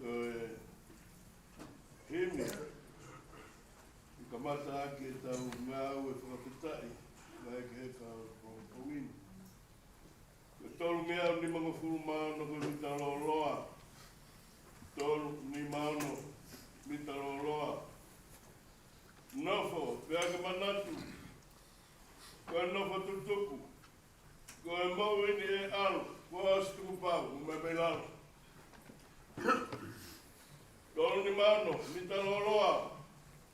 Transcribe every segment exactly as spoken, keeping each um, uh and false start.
Ko e himi, ʻi kamata ʻaki ʻetau ngāue fakafetaʻi, mai ki he ka pongpongini. Ko e tolu mea nimangofulu mā ono ko e mita lōloa. Tolu nima ono mita lōloa. Nofo, pea ke manatu. Ko e nofo tutuku. Ko e moʻui ni ʻe ʻalu, kuo ʻosi tukupau, mo mai pē lalo. Tolu nima ono mita lōloa.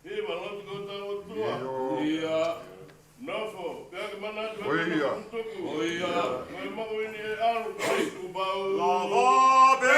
Hiva, lotu ki hotau ʻOtua. ʻIo. Nofo, pea ke manatu. ʻIo. Ko e moʻui ni ʻe ʻalu, kuo ʻosi tukupau. Lava pē.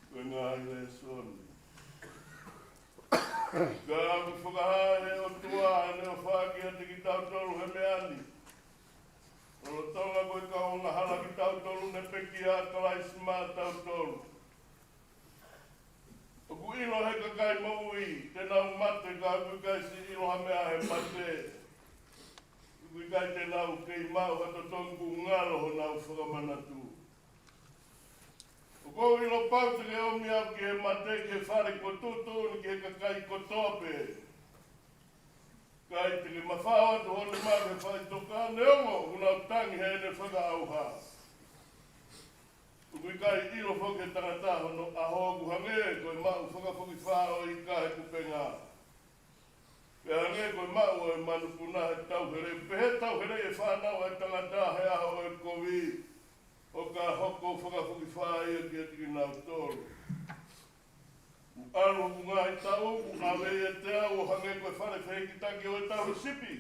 Ko e ngaahi lēsoni. Ka ʻoku fakahā ʻe he ʻOtua ʻene ʻofa kiate kitautolu he meʻa ni. Lolotonga ko e kau angahala kitautolu, ne pekia ʻa Kalaisi maʻatautolu. ʻOku ʻilo ʻe he kakai moʻui te nau mate, ka ʻoku ʻikai siʻi ʻilo ha meʻa he mate. ʻOku ʻikai te nau kei maʻu ha totongi kuo ngalo honau fakamanatu. ʻOku ou ʻilo pau te ke ʻomi au ki he mate, ki he fale kuo tuʻutuʻuni ki he kakai kotoa pē. Ka ʻi he te ke mafao atu ho nima ki he faʻitoka, neongo ʻoku nau tangi heʻene fakaʻauha. ʻOku ʻikai ʻilo foki ʻe he tangata hono ʻaho, ʻoku hangē ko e maʻu fakafokifā ʻo e ika he kupenga. Pea hangē ko e maʻu ʻo e manupuna he tauhele, pehē ʻe he tauhele ʻe fānau ʻa e tangata he ʻaho ʻo e kovi, ʻo ka hoko fakafokifā ia kiate kinautolu. Kuo ʻalu hoku ngaahi taʻu, kuo ʻave ʻiate au ʻo hangē ko e fale fehikitaki ʻo e tauhi sipi.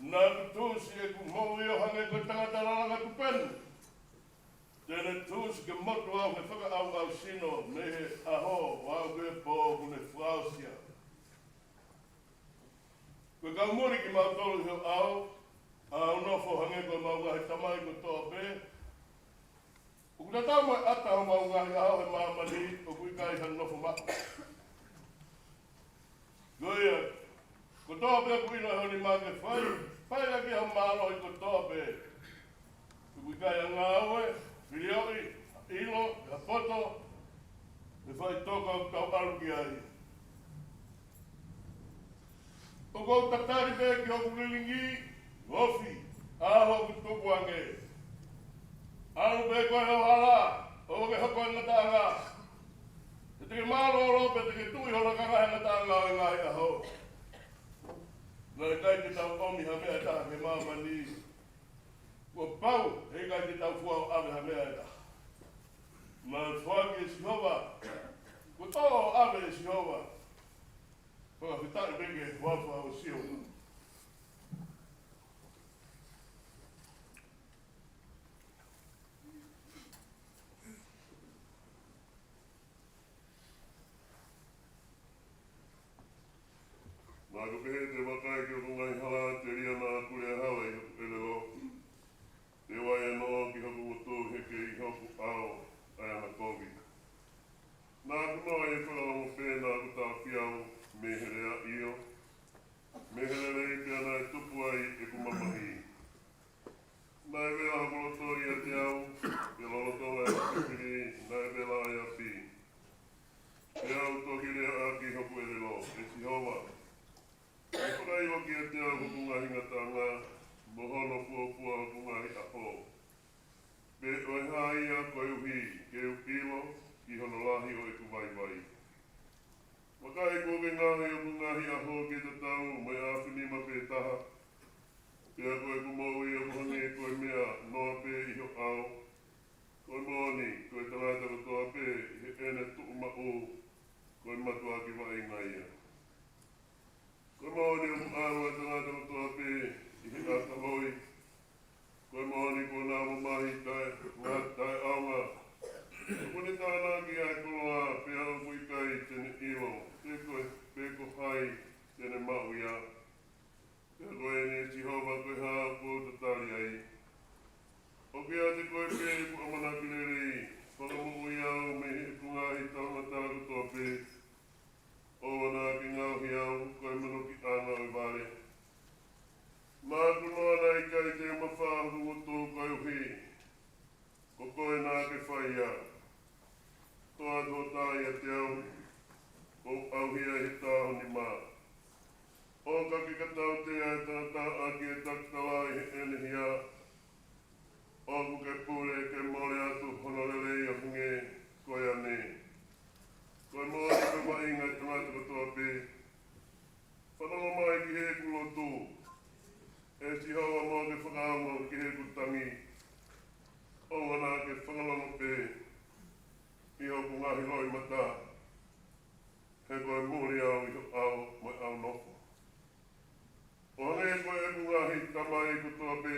Naʻa ku tuʻusi ʻeku moʻui ʻo hangē ko e tangata lalanga tupenu. Te ne tuʻusi ke motu au he fakaʻauʻau sino mei he ʻaho ʻo aʻu ki he pō kuo ne fakaʻosi au. Ko e kau muli kimautolu ʻi ho ʻao, ʻa ʻenau nofo hangē ko ʻemau ngaahi tamai kotoa pē. ʻOku tatau mo e ʻata homau ngaahi ʻaho he māmani, ʻoku ʻikai ha nofo maʻu. Ko ia, kotoa pē ʻoku ʻilo ʻe ho nima ke fai, fai ʻaki ho mālohi kotoa pē. ʻOku ʻikai ha ngāue, filioʻi, ʻilo, ha poto, ʻe faʻitoka ʻoku tau ʻalu ki ai. ʻOku ou tatali pē ki hoku lilingi, ofi, ʻa hoku tukuange. ʻAlu pē koe ʻo hala, ʻo ke hoko e ngataʻanga. He te ke mālōlō pē te ke tuʻu ʻi ho lakanga he ngataʻanga ʻo e ngaahi ʻaho. Naʻe ʻikai te tau ʻomi ha meʻa ʻe taha ki māmani. Kuo pau, heʻikai te tau fua ʻo ʻave ha meʻa ʻe taha. Naʻe foaki ʻe Sihova. Kuo tō ʻo ʻave ʻe Sihova. Fakafetaʻi pē ki he huafa ʻo Sihova. Naʻa ku pehē te u vakai ki hoku ngaahi hala, telia naʻa ku lea hala ʻi hoku ʻelelo. Te u ʻai ʻa e noʻo ki hoku ngutu, heke ʻi hoku ʻao ʻa e anakovi. Naʻa ku noa ʻi he fakalongo pē naʻa ku taʻofi au mei he lea, ʻio, mei he lelei pea naʻe tupu ai ʻeku mamahi. Naʻe vela hoku loto ʻiate au, pea lolotonga ʻeku fifili naʻe vela ʻa e ʻapi. Pea u toki lea ʻaki hoku ʻelelo, ʻE Sihova, ʻe fakaʻilo kiate au hoku ngaahi ngataʻanga, mo hono fuofua hoku ngaahi ʻaho. Pe ko e hā ia koeʻuhi ke u ʻilo ki hono lahi ʻo ʻeku vaivai. Vakai, kuo ke ngaohi hoku ngaahi ʻaho ke tatau mo e ʻaofinima pē taha. Pea ko ʻeku moʻui ʻoku hangē ko e meʻa noa pē ʻi ho ʻao. Ko e moʻoni, ko e tangata kotoa pē ʻi heʻene tuʻumaʻu, ko e mātuʻaki vaʻinga ia. Ko e moʻoni ʻoku ʻalu ʻa e tangata kotoa ʻauhia ʻi he taʻu nima. ʻOka ke ka tautea ʻa e tangata ʻaki ʻa e taki tala ʻi heʻene hia, ʻoku ke pule ke mole atu hono lelei ʻo hangē ko ia ni. Ko e moʻoni ko e vaʻinga ʻa e tangata kotoa pē. Fanongo mai ki heʻeku lotu, ʻe Sihova, mo ke fakaongo ki heʻeku tangi. ʻOua naʻa ke fakalongo pē ʻi hoku ngaahi loʻimata, he ko e muli au ʻi ho ʻao mo e ʻao nofo. ʻO hangē ko ʻeku ngaahi tamai kotoa pē,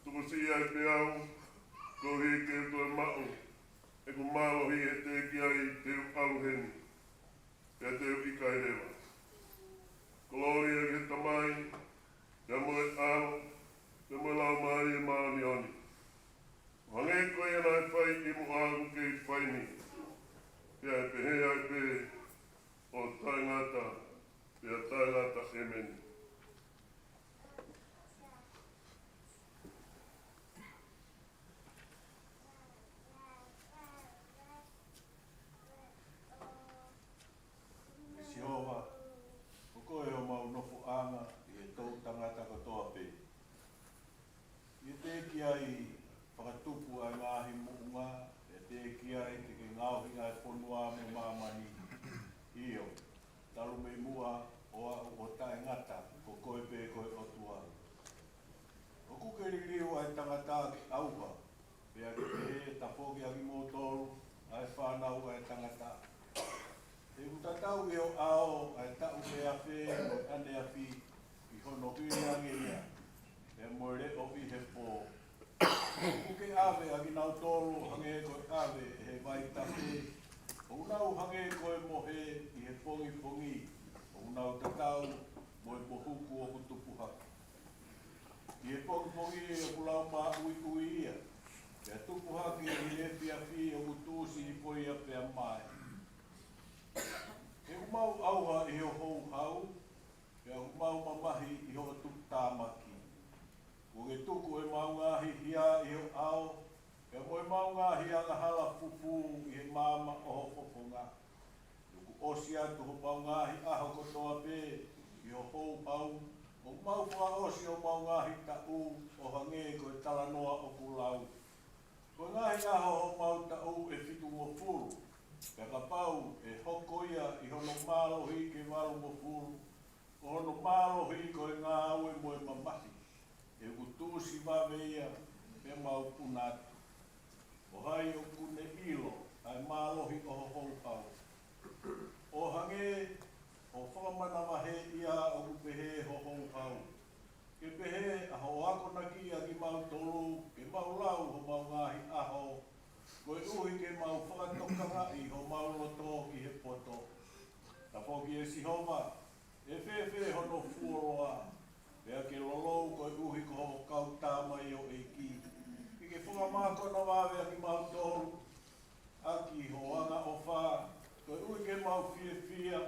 tuku siʻi ai pē au, koeʻuhi ke u toe maʻu ʻeku mālohi, he teʻeki ai te u ʻalu heni, pea te u ʻikai leva. Kolōlia ki he Tamai, pea mo e ʻAlo, pea mo e Laumālie Māʻoniʻoni. ʻO hangē ko ia naʻe fai ʻi muʻa, ʻoku kei fai ni, pea ʻe pehē ai pē ʻo taʻengata pea taʻengata. ʻEmeni. ʻE Sihova, ko koe homau nofoʻanga ʻi he toʻutangata kotoa pē. ʻI he teʻeki ai fakatupu ʻa e ngaahi moʻunga, ʻi he teʻeki ai te ke ngaohi ʻa e fonua mo māmani. ʻIo, talu mei muʻa ʻo aʻu ʻo taʻengata, ko koe pē ko e ʻOtua. ʻOku ke liliu ʻa e tangata ke ʻauha, pea ke pehē, tafoki ʻa kimoutolu ʻa e fānau ʻa e tangata. He ʻoku tatau ʻi ho ʻao ʻa e taʻu ʻe afe mo e ʻaneafi, ʻi hono hili ange ia, pea mo e leʻo ʻi he pō. ʻOku ke ʻave ʻa kinautolu hangē ko e ʻave ʻe he vaitafe, ʻoku nau hangē ko e mohe ʻi he pongipongi, ʻoku nau tatau mo e mohuku ʻoku tupu hake. ʻI he pongipongi ʻoku lau māʻuiʻui ia, pea tupu hake ʻi he efiafi ʻoku tuʻusi hifo ia pea mae. He ʻoku mau ʻauha ʻi ho houhau, pea ʻoku mau mamahi ʻi hoʻo tuputāmaki. Kuo ke tuku ʻemau ngaahi hia ʻi ho ʻao, pea mo ʻemau ngaahi angahala fufū ʻi he maama ʻo ho fofonga. He ʻoku ʻosi atu homau ngaahi ʻaho kotoa pē ʻi ho houhau, ʻoku mau fakaʻosi homau ngaahi taʻu ʻo hangē ko e talanoa ʻoku lau. Ko e ngaahi ʻaho homau taʻu ʻe fitungofulu, pea kapau ʻe hoko ia ʻi hono mālohi ke valungofulu, ko hono mālohi ko e ngāue mo e mamahi, he ʻoku tuʻusi vave ia, pea mau puna atu. Ko hai ʻoku ne ʻilo ʻa e mālohi ʻo ho houhau? ʻO hangē ʻoku fakamanavahē ia ʻoku pehē ho houhau. Ke pehē ʻa hoʻo akonaki ʻa kimautolu, ke mau lau homau ngaahi ʻaho, koeʻuhi ke mau fakatokangaʻi homau loto ki he poto. Tafoki ʻe Sihova, ʻe fēfē hono fuoloa, pea ke lolou koeʻuhi ko hoʻo kau tamaioʻeiki. Ke ke fakamākona vave ʻa kimautolu ʻaki ho angaʻofa, koeʻuhi ke mau fiefia,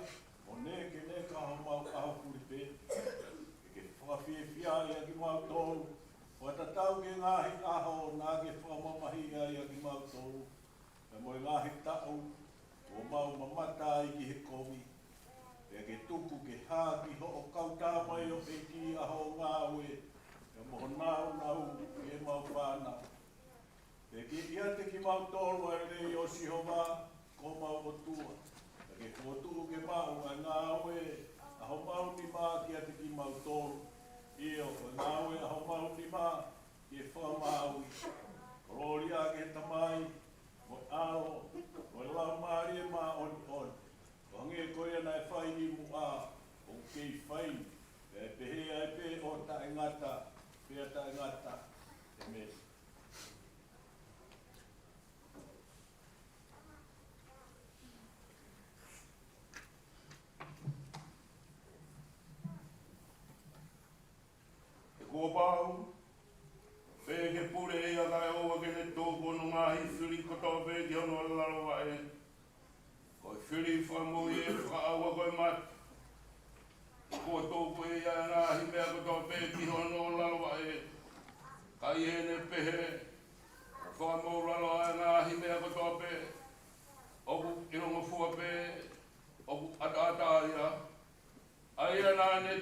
ʻo nekeneka homau ʻaho fulipē. Ke ke fakafiefiaʻi ʻa kimautolu, fakatatau ki he ngaahi ʻaho naʻa ke fakamamahiʻi ai ʻa kimautolu, pea mo e ngaahi taʻu kuo mau mamata ai ki he kovi. Pea ke tuku ke hā ki hoʻo kau tamaioʻeiki ʻa hoʻo ngāue, pea mo hoʻo nāunau ki heʻemau fānau. Pea ke ʻiate kimautolu ʻa e lelei ʻo Sihova ko homau ʻOtua. Pea ke fokotuʻu ke maʻu ʻa e ngāue ʻa homau nima kiate kimautolu. ʻIo, ko e ngāue ʻa homau nima ke fakamaauʻi. Kolōlia ki he Tamai, mo e ʻAlo, mo e Laumālie Māʻoniʻoni. ʻO hangē ko ia naʻe fai ʻi muʻa, ʻoku kei fai, pea ʻe pehē ai pē ʻo taʻengata pea taʻengata. ʻEmeni. He kuo pau pē ke pule ia kae ʻoua ke ne tuku hono ngaahi fili kotoa pē ki hono lalo vaʻe. Ko e fili fakamoʻui ʻe fakaʻauha ko e mate. He kuo tuku ʻe ia ʻa e ngaahi meʻa kotoa pē ki hono lalo vaʻe. Ka ʻi heʻene pehē, ʻoku fakamoʻulalo ʻa e ngaahi meʻa kotoa pē ʻoku ʻilongofua pē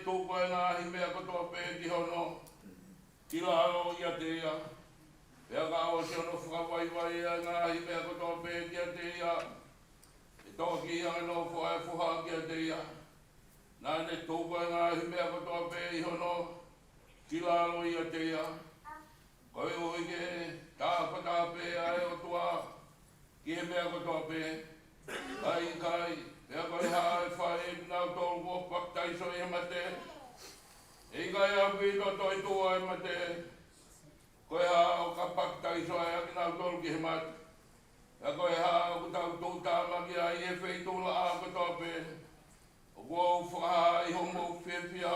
tuku ʻa e ngaahi meʻa kotoa pē ki hono, ki lalo ʻiate ia. Pea ka ʻosi hono fakavaivai ʻa e ngaahi meʻa kotoa pē kiate ia, ʻe toki hanga ʻo nofo ʻa e foha kiate ia. Naʻa ne tuku ʻa e ngaahi meʻa kotoa pē ʻi hono, ki lalo ʻiate ia. Koeʻuhi ke tafataha pē ʻa e ʻOtua ki he meʻa kotoa pē. Ka ʻikai, pea ko e hā ʻe fai ʻe kinautolu kuo papitaiso ʻi he mate? ʻE ʻikai ʻaupito toetuʻu ʻa e mate. Ko e hā ʻoka papitaiso ai ʻa kinautolu ki he mate? Pea ko e hā ʻoku tau tuʻutāmaki ai ʻi he feituʻulaʻā kotoa pē? ʻOku ou fakahā ʻi homou fiefia,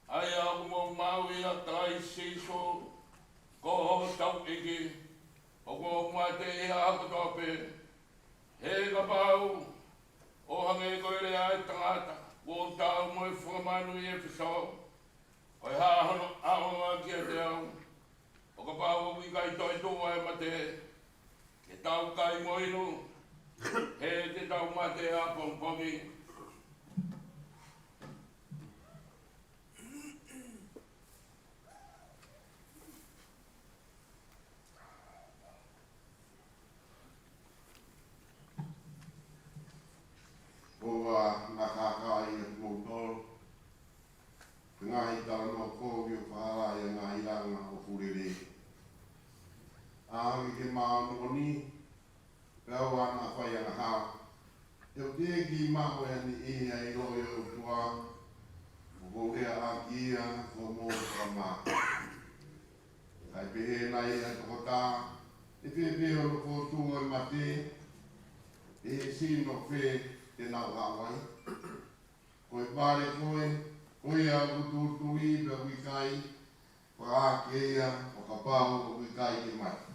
ʻa ia ʻoku mou maʻu ʻia Kalaisi Sīsū ko hotau ʻEiki, ʻoku ou mate ʻi he ʻaho kotoa pē. He kapau ʻo hangē ko e lea ʻa e tangata, kuo u taau mo e fanga manu ʻi ʻEfesō, ko e hā hono ʻaonga kiate au? ʻO kapau ʻoku ʻikai toetuʻu ʻa e mate, ke tau kai mo inu, he te tau mate ʻapongipongi. Ko e ngaahi kākā ia kimoutolu, ngaahi talanoa kovi ʻo fālahi ʻa e ngaahi langa ʻoku lelei. ʻA hake ke māʻoniʻoni, pea ʻoua naʻa fai angahala. He ʻoku teʻeki maʻu ʻe ha niʻihi ʻa e ʻilo ʻo e ʻOtua, ʻoku ou lea ʻaki ia ko hoʻomou fakamā. Kae pehē nai ʻa e tokotaha, ʻe fēfē hono fokotuʻu ʻo e mate? ʻE he sino fē te nau haʻu ai? Ko e vale ko ē, ko ia ʻoku tūtuuʻi pea ʻoku ʻikai, fakahā ki ai ʻo kapau ʻoku ʻikai ke mate.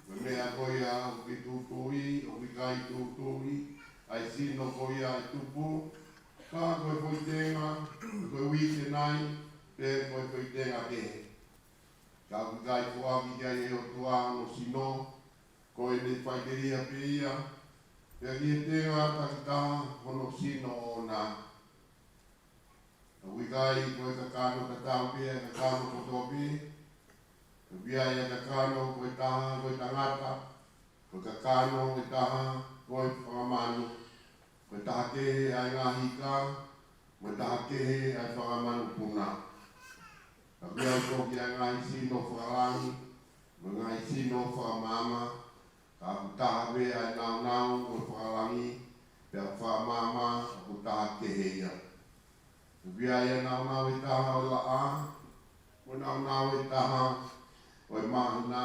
Ko e meʻa ko ia ʻoku ke tūtuuʻi, ʻoku ʻikai tūtuuʻi, ʻa e sino ko ia ʻe tupu, ka ko e foʻi tenga, ko e uite nai, pe ko e foʻi tenga kehe. Ka ʻoku ʻikai foaki ki ai ʻe he ʻOtua hono sino, ko ʻene faʻiteliha pē ia, pea ki he tenga takitaha hono sino ʻoʻona. ʻOku ʻikai ko e kakano tatau pē ʻa e kakano kotoa pē, ʻoku ʻi ai ʻa e kakano ko e taha ko e tangata, ko e kakano ʻe taha ko e fanga manu, ko e taha kehe ʻa e ngaahi ika, mo e taha kehe ʻa e fanga manupuna. Ka ʻoku ʻi ai foki ʻa e ngaahi sino fakalangi, mo e ngaahi sino fakamaama, ka ʻoku taha pē ʻa e nāunau ʻo e fakalangi, pea ʻoku fakamaama ʻoku taha kehe ia. ʻOku ʻi ai ʻa e nāunau ʻe taha ʻo e laʻā, mo e nāunau ʻe taha ʻo e māhina,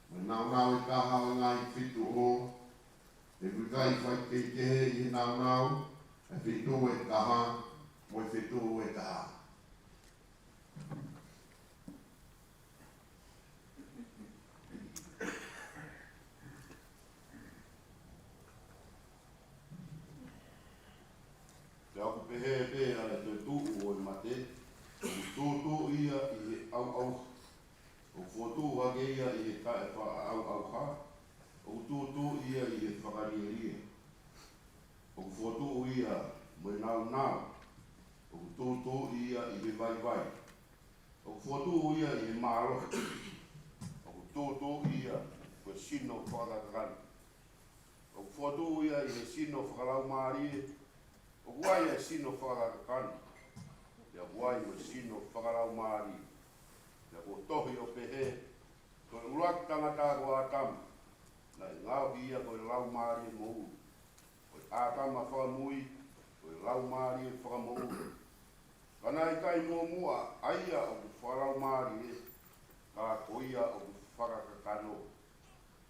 mo e nāunau ʻe taha ʻo e ngaahi fetuʻu. He ʻoku ʻikai fai kehekehe ʻi he nāunau ʻa e fetuʻu ʻe taha mo e fetuʻu ʻe taha. Pea ʻoku pehē pē ʻa e toetuʻu ʻo e mate, ʻoku tūtuuʻi ia ʻi he ʻauʻauha, ʻoku fokotuʻu hake ia ʻi he taʻefaʻaʻauʻauha, ʻoku tūtuuʻi ia ʻi he fakalielia, ʻoku fokotuʻu ia mo e nāunau, ʻoku tūtuuʻi ia ʻi he vaivai, ʻoku fokotuʻu ia ʻi he mālohi, ʻoku tūtuuʻi ia ko e sino fakakakano, ʻoku fokotuʻu ia ʻi he sino fakalaumālie, ʻoku ʻi ai ʻa e sino fakakakano, pea ʻoku ʻi ai mo e sino fakalaumālie. Pea kuo tohi ʻo pehē, ko e ʻuluaki tangata ko ʻĀtama, naʻe ngaohi ia ko e laumālie moʻui. Ko e ʻĀtama fakamui, ko e laumālie fakamoʻui. Ka naʻe ʻikai muʻomuʻa ʻa ia ʻoku fakalaumālie, ka ko ia ʻoku fakakakano.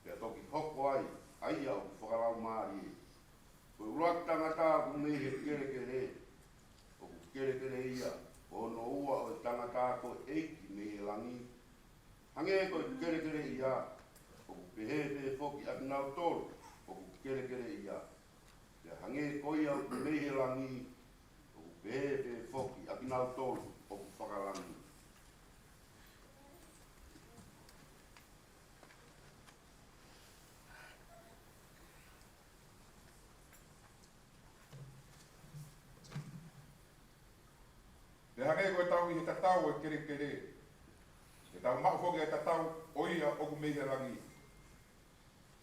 Pea toki hoko ai ʻa ia ʻoku fakalaumālie. Ko e ʻuluaki tangata ʻoku mei he kelekele, ʻoku kelekele ia, ko hono ua ʻo e tangata ko e ʻEiki mei he langi. Hangē ko e kelekele ia, ʻoku pehē pē foki ʻa kinautolu ʻoku kelekele ia. Pea hangē ko ia ʻoku mei he langi, ʻoku pehē pē foki ʻa kinautolu ʻoku fakalangi. ʻetau ʻi he tatau ʻo e kelekele, ke tau maʻu foki ʻa e tatau ʻo ia ʻoku mei he langi.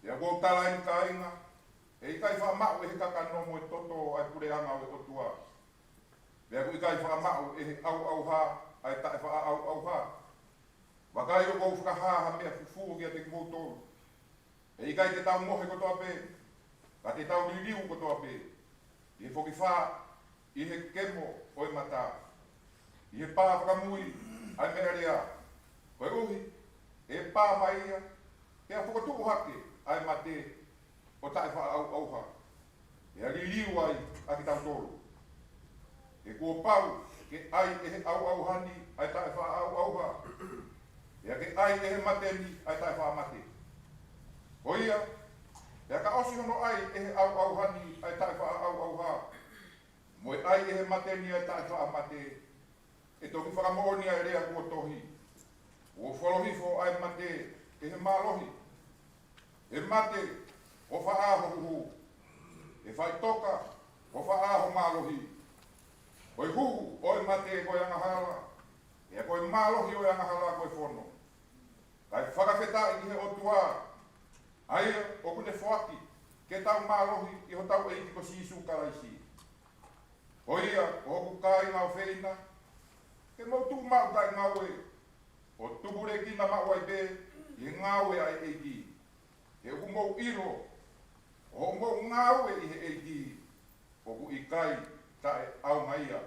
Pea ʻoku ou talaange, kāinga, ʻe ʻikai faʻa maʻu ʻe he kakano mo e toto ʻa e puleʻanga ʻo e ʻOtua. Pea ʻoku ʻikai faʻa maʻu ʻe he ʻauʻauha ʻa e taʻefaʻaʻauʻauha. Vakai, ʻoku ou fakahā ha meʻa fufū kiate kimoutolu. ʻE ʻikai te tau mohe kotoa pē, ka te tau liliu kotoa pē, ʻi he fokifā, ʻi he kemo ʻo e mata, ʻi he pā fakamui ʻa e meʻalea, koeʻuhi ʻe pā mai ia, pea fokotuʻu hake ʻa e mate ʻo taʻefaʻaʻauʻauha, pea liliu ai ʻa kitautolu. He kuo pau ke ʻai ʻe he ʻauʻauha ni ʻa e taʻefaʻaʻauʻauha, pea ke ʻai ʻe he mate ni ʻa e taʻefaʻamate. Ko ia, pea ka ʻosi hono ʻai ʻe he ʻauʻauha ni ʻa e taʻefaʻaʻauʻauha, mo e ʻai ʻe he mate ni ʻa e taʻefaʻamate, ʻe toki fakamoʻoni ʻa e lea kuo tohi: Kuo folo hifo ʻa e mate ʻe he mālohi. ʻE mate, ko fē ho huhu? ʻE faʻitoka, ko fē ho mālohi? Ko e huhu ʻo e mate ko e angahala, pea ko e mālohi ʻo e angahala ko e fono. Kae fakafetaʻi ki he ʻOtua, ʻa ia ʻoku ne foaki ke tau mālohi ʻi hotau ʻEiki ko Sīsū Kalaisi. Ko ia, ko hoku kāinga ʻofeina, ke mou tuʻu maʻu taʻengaue, ʻo tupulekina maʻu ai pē ʻi he ngāue ʻa e ʻEiki. He ʻoku mou ʻilo ʻa hoʻomou ngāue ʻi he ʻEiki ʻoku ʻikai taʻeʻaonga ia.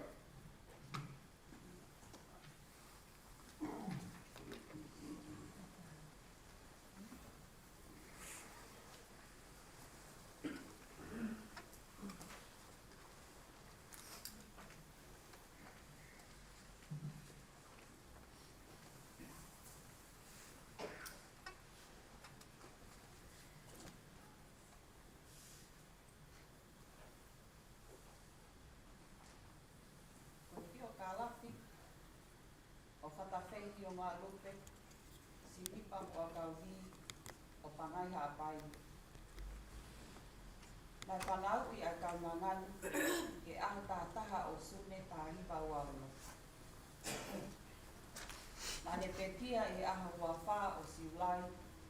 Ko e fiokālafi ʻo Fatafehi ʻo Ngalupe, Siunipa Huʻakau Vī ʻo Pangai Haʻapai. Naʻe fanauʻi ʻa e kau nganganu he ʻaho taha taha ʻo Sune taha hiva ua ono. Naʻa ne pekia ʻi he ʻaho ua fā ʻo Siulai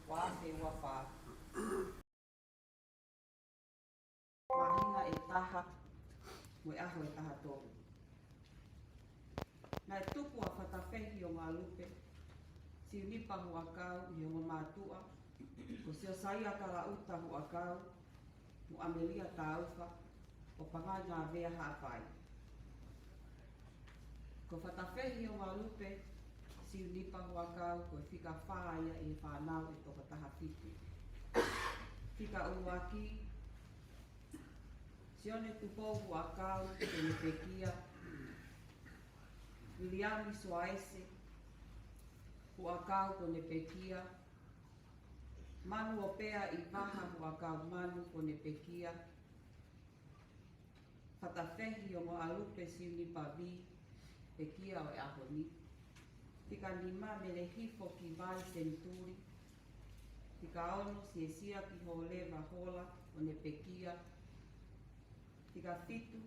ua afe ua fā. Māhina ʻe taha mo e ʻaho ʻe taha tolu. Naʻe tupu ʻa Fatafehi ʻo Ngalupe, Siunipa Huʻakau, ʻi he ongo mātuʻa ko Siosaia Kalaʻuta Huʻakau mo ʻAmelia Taufa ʻo Pangai Ngāvea Haʻapai. Ko Fatafehi ʻo Ngalupe, Siunipa Huʻakau, ko e fika fā ia ʻi he fānau ʻe toko taha fitu. Fika ʻuluaki, Sione Tupou Huʻakau, ko ʻene pekia. Viliami Suaese Huʻakau, ko ʻene pekia. Manuʻopea ʻIvaha Huʻakau Manu, ko ʻene pekia. Fatafehi ʻo Ngalupe, Siunipa Vī, pekia ʻo e ʻaho ni. Fika nima, Mele Hifo Kivai Senituli. Fika ono, Siesia Kiholeva Hola, ko ʻene pekia. Fika fitu,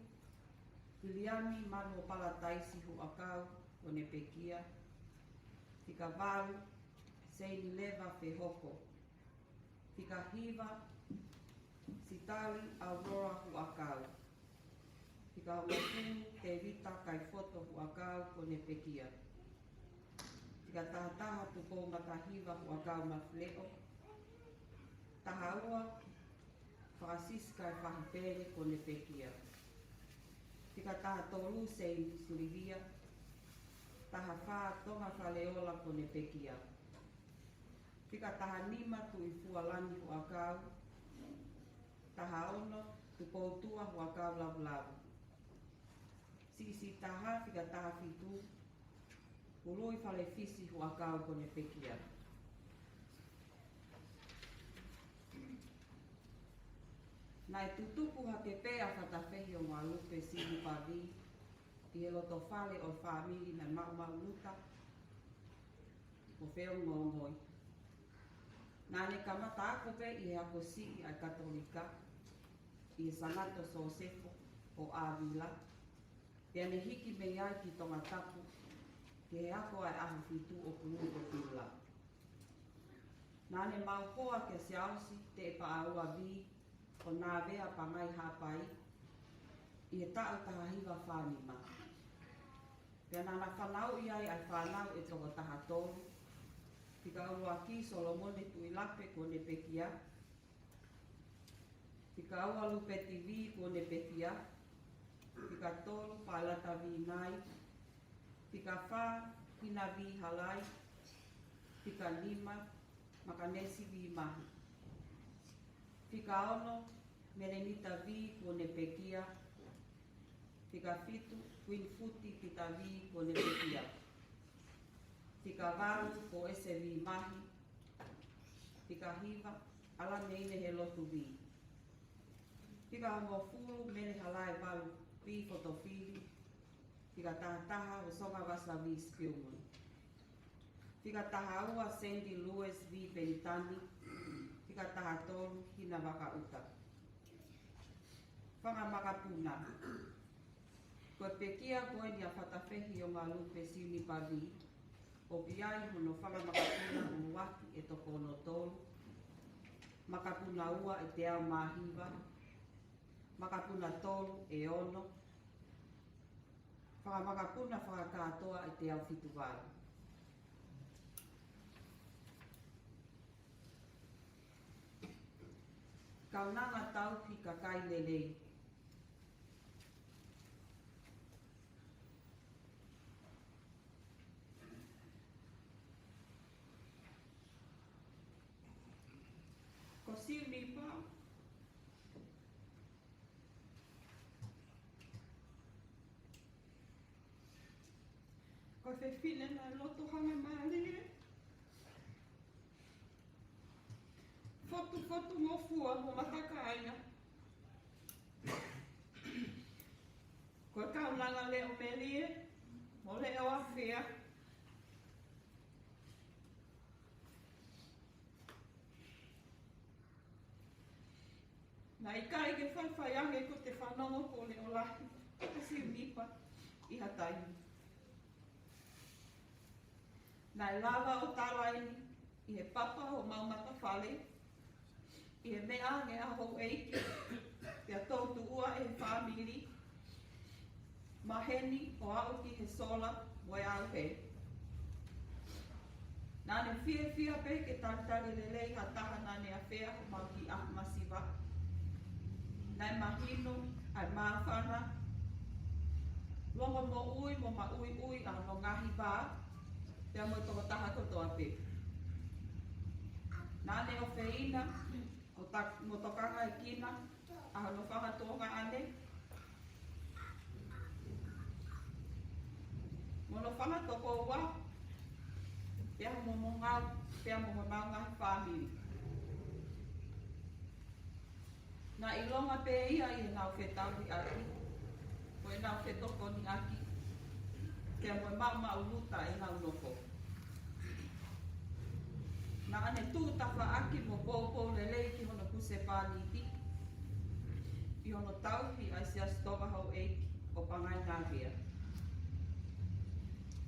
Viliami Manuʻopalataisi Huʻakau, ko ʻene pekia. Fika valu, Seini Leva Fehoko. Fika hiva, Sitali Aurora Huʻakau. Fika hongofulu, Tevita Kaifoto Huʻakau, ko ʻene pekia. Fika taha taha, Tupou Matahiva Huʻakau Mafileʻo. Taha ua, Fakasisi Kaifahipele, ko ʻene pekia. Fika taha tolu, Seini Silivia. Taha fā, Tonga Faleola, ko ʻene pekia. Fika taha nima, Tuʻifualangi Huʻakau. Taha ono, Tupoutua Huʻakau Lavulavu. Siʻisiʻi taha, fika taha fitu, Ului Falefisi Huʻakau, ko ʻene pekia. Naʻe tutuku hake pē ʻa Fatafehi ʻo Ngalupe, Siunipa Vī, ʻi he loto fale ʻo e fāmili naʻe maʻumaʻuluta mo feongoongoi. Naʻa ne kamata ako pē ʻi he ako siʻi ʻa e Katolika ʻi he Sangata Sosefo ʻo ʻAvila, pea ne hiki mei ai ki Tongatapu ʻi he ako ʻa e ʻaho fitu ʻo Pulu ko Piula. Naʻa ne mau hoa kia Siaosi Teʻepaʻaua Vī, ko Nāvea Pangai Haʻapai, ʻi he taʻu taha hiva fā nima. Pea naʻa na fanauʻi ai ʻa e fānau ʻe toko taha tolu, fika ʻuluaki Solomone Tuʻilape kuo ne pekia, fika ua Lupeti Vī kuo ne pekia, fika tolu Paelata Vīnai, fika fā Hina Vī Halai, fika nima Makanesi Vī Mahi, fika ono Melenita Vī kuo ne pekia, fika fitu Kuini Futi Pita Vī kuo ne pekia, fika valu Koʻese Vī Mahi, fika hiva ʻAlameine Helotu Vī, fika hongofulu Mele Halaevalu Vī Fotofili, fika taha taha Hosonga Vasa Vī Spilman, fika taha ua Sandy Lewis Vī Penitani, fika taha tolu Hina Vakaʻuta. Fanga makapuna. Ko e pekia ko eni ʻa Fatafehi ʻo Ngalupe Siunipa Vī, ʻoku ʻi ai hono fanga makapuna ʻuluaki ʻe toko ono tolu, makapuna ua ʻe teau mā hiva, makapuna tolu ʻe ono, fanga makapuna fakakātoa ʻe teau fitu valu. Kaunanga tauhi kakai lelei. Ko Siunipa, ko e fefine naʻe loto hangamālie, fotufotu ngofua mo matakāinga. Ko e kaunanga leʻo melie mo leʻo afea. Naʻe ʻikai ke faifai ange ko te fanongo ko e leʻo lahi ʻa Siunipa ʻi ha taimi. Naʻe lava ʻo tala eni ʻi he papa ʻo homau matafale, ʻi he meʻa ange ʻa houʻeiki, pea toutuʻua ʻe he fāmili, maheni ʻo aʻu ki he sola mo e ʻauhē. Naʻa ne fiefia pē ke talitali lelei ha taha naʻa ne afea homau kiʻi ʻapi masiva. Naʻe mahino ʻa e māfana, longomoʻui mo maʻuiʻui ʻa hono ngaahi vā, pea mo e tokotaha kotoa pē. Naʻa ne ʻofeina mo ta-, mo tokangaekina ʻa hono fanga tuongaʻane mo hono fanga tokoua, pea mo homau, pea mo homau ngaahi fāmili. Naʻe ʻilonga pē ia ʻi heʻenau fetauhiʻaki, mo ʻenau fetokoniʻaki, pea mo e maʻumaʻuluta ʻenau nofo. Naʻa ne tuʻu tafaʻaki mo poupou lelei ki hono husepāniti ʻi hono tauhi ʻa e Siasi Tonga Houʻeiki ʻo Pangai Nāvea.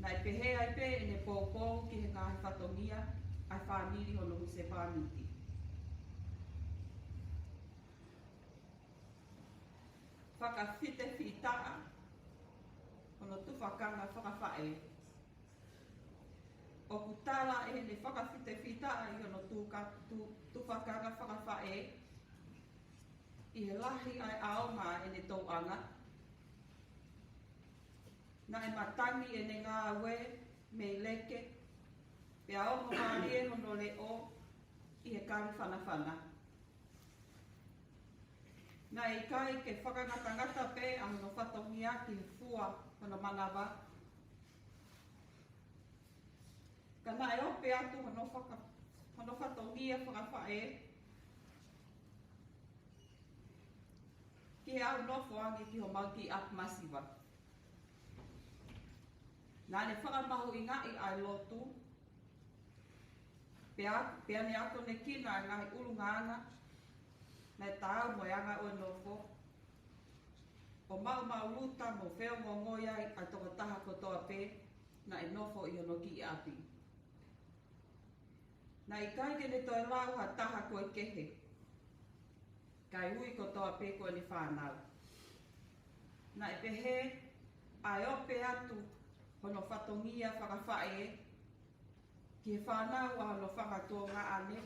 Naʻe pehē ai pē ʻene poupou ki he ngaahi fatongia ʻa e fāmili hono husepāniti. Fakafitefitaʻa hono tufakanga fakafaʻē. ʻOku tala ʻe heʻene fakafitefitaʻa ʻi hono tuka-, tu-, tufakanga fakafaʻē ʻi he lahi ʻa e ʻaonga ʻa ʻene tauʻanga. Naʻe matangi ʻene ngāue mei Leke, pea ongo mālie hono leʻo ʻi he kali fanafana. Naʻe ʻikai ke fakangatangata pē ʻa hono fatongia ki he fua hono manava, ka naʻe ope atu hono faka-, hono fatongia fakafaʻē ki he ʻalu nofo ange ki homau kiʻi ʻapi masiva. Naʻa ne fakamahuʻingaʻi ʻa e lotu, pea, pea ne akonekina ʻa e ngaahi ʻulungaanga naʻe taau mo e anga ʻo e nofo, ʻo maʻumaʻuluta mo feongoongoi ai ʻa e tokotaha kotoa pē, Naʻe nofo ʻi hono kiʻi ʻapi. Naʻe ʻikai ke ne toe lau ha taha ko e kehe, kae ui kotoa pē ko ʻene fānau. Naʻe pehē ʻa e ope atu hono fatongia fakafaʻē ki he fānau ʻa hono fanga tuongaʻane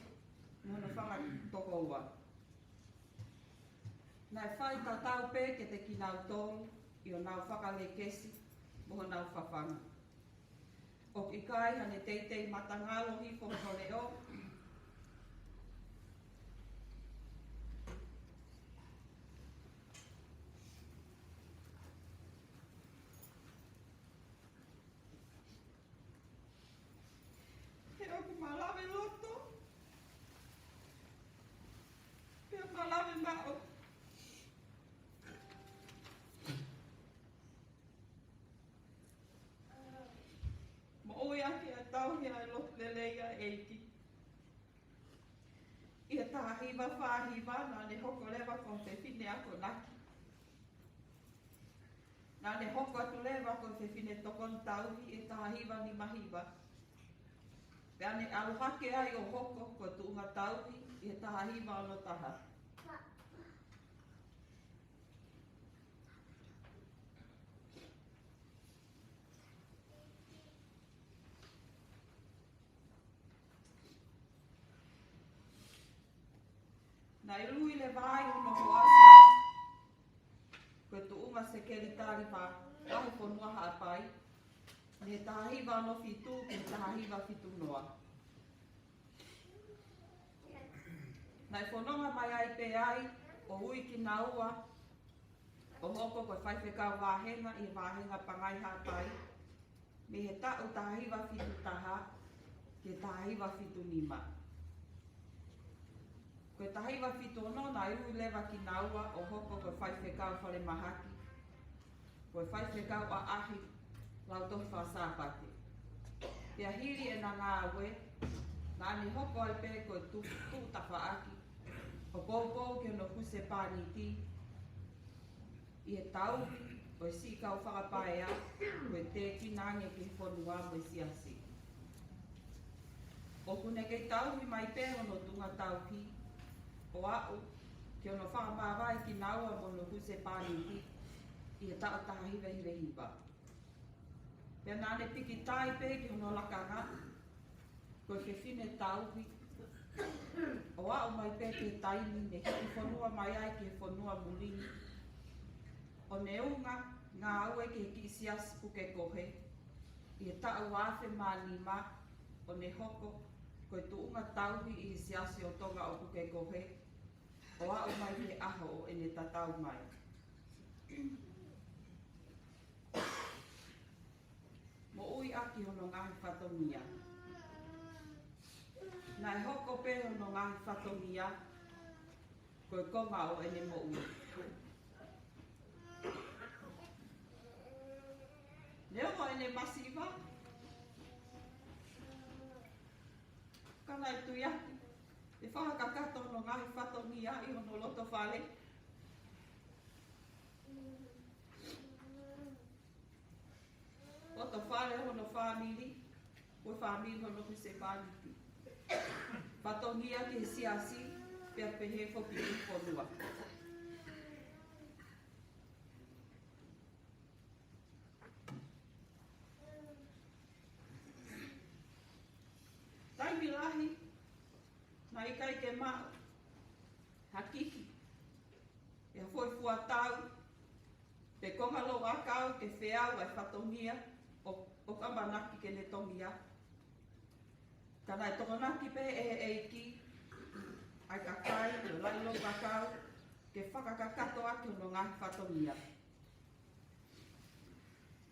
mo hono fanga tokoua. Naʻe fai tatau pē kiate kinautolu ʻi honau fakalekesi mo honau fafanga. ʻOku ʻikai haʻane teitei matangalo hifo hono leʻo. He ʻoku malave loto, pea malave maʻu. Moʻui ʻaki ʻa e tauhi ʻa e lotu lelei ʻa e ʻEiki. ʻI he taha hiva fā hiva naʻa ne hoko leva ko e fefine akonaki. Naʻa ne hoko atu leva ko e fefine tokoni tauhi ʻi he taha hiva nima hiva. Pea ne ʻalu hake ai ʻo hoko ko e tuʻunga tauhi ʻi he taha hiva ono taha. Naʻe ui leva ai hono hoa siasi ko e tuʻunga sekelitali fā ʻa e fonua Haʻapai, mei he taha hiva ono fitu ki he taha hiva fitu noa. Naʻe fononga mai ai pē ai ʻo ui kinaua ʻo hoko ko e faifekau vāhenga ʻi he vāhenga Pangai Haʻapai, mei he taʻu taha hiva fitu taha ki he taha hiva fitu nima. Ko e taha hiva fitu ono naʻe ui leva kinaua ʻo hoko ko e faifekau falemahaki, ko e faifekau ʻaʻahi Lautohi Faka-Sāpate. Pea hili ʻena ngāue, naʻa ne hoko ai pē ko e tu-, tuʻu tafaʻaki ʻo poupou ki hono husepāniti ʻi he tauhi ʻo e siʻi kau fakapaea, ko e tēkina ange ki he fonua mo e siasi. ʻOku ne kei tauhi mai pē hono tuʻunga tauhi ʻo aʻu ki hono fakamāvae kinaua mo hono husepāniti ʻi he taʻu taha hiva hiva hiva. Pea naʻa ne pikitai pē ki hono lakanga ko e fefine tauhi ʻo aʻu mai pē ki he taimi ne hiki fonua mai ai ki he fonua muli ni, ʻo ne unga ngāue ki he kiʻi siasi Pukekohe ʻi he taʻu ua afe mā nima, ʻo ne hoko ko e tuʻunga tauhi ʻi he Siasi ʻo Tonga ʻo Pukekohe ʻo aʻu mai ki he ʻaho ʻo ʻene tatau mai. Moʻui ʻaki hono ngaahi fatongia. Naʻe hoko pē hono ngaahi fatongia ko e konga ʻo ʻene moʻui. Neongo ʻene masiva, ka naʻe tui ʻaki ʻe fakakakato hono ngaahi fatongia ʻi hono loto fale. Loto fale hono fāmili, ko e fāmili hono husepāniti. Fatongia ki he siasi, pea pehē foki ki he fonua. Taimi lahi naʻe ʻikai ke maʻu ha kiki, ʻi ha foʻi fuatau pe konga louʻakau ke feau ʻa e fatongia ʻo, ʻoku ʻamanaki ke ne tongia. Ka naʻe tokonaki pē ʻe he ʻEiki ʻa e kakai ʻo e laʻi louʻakau ke fakakakato ʻaki hono ngaahi fatongia.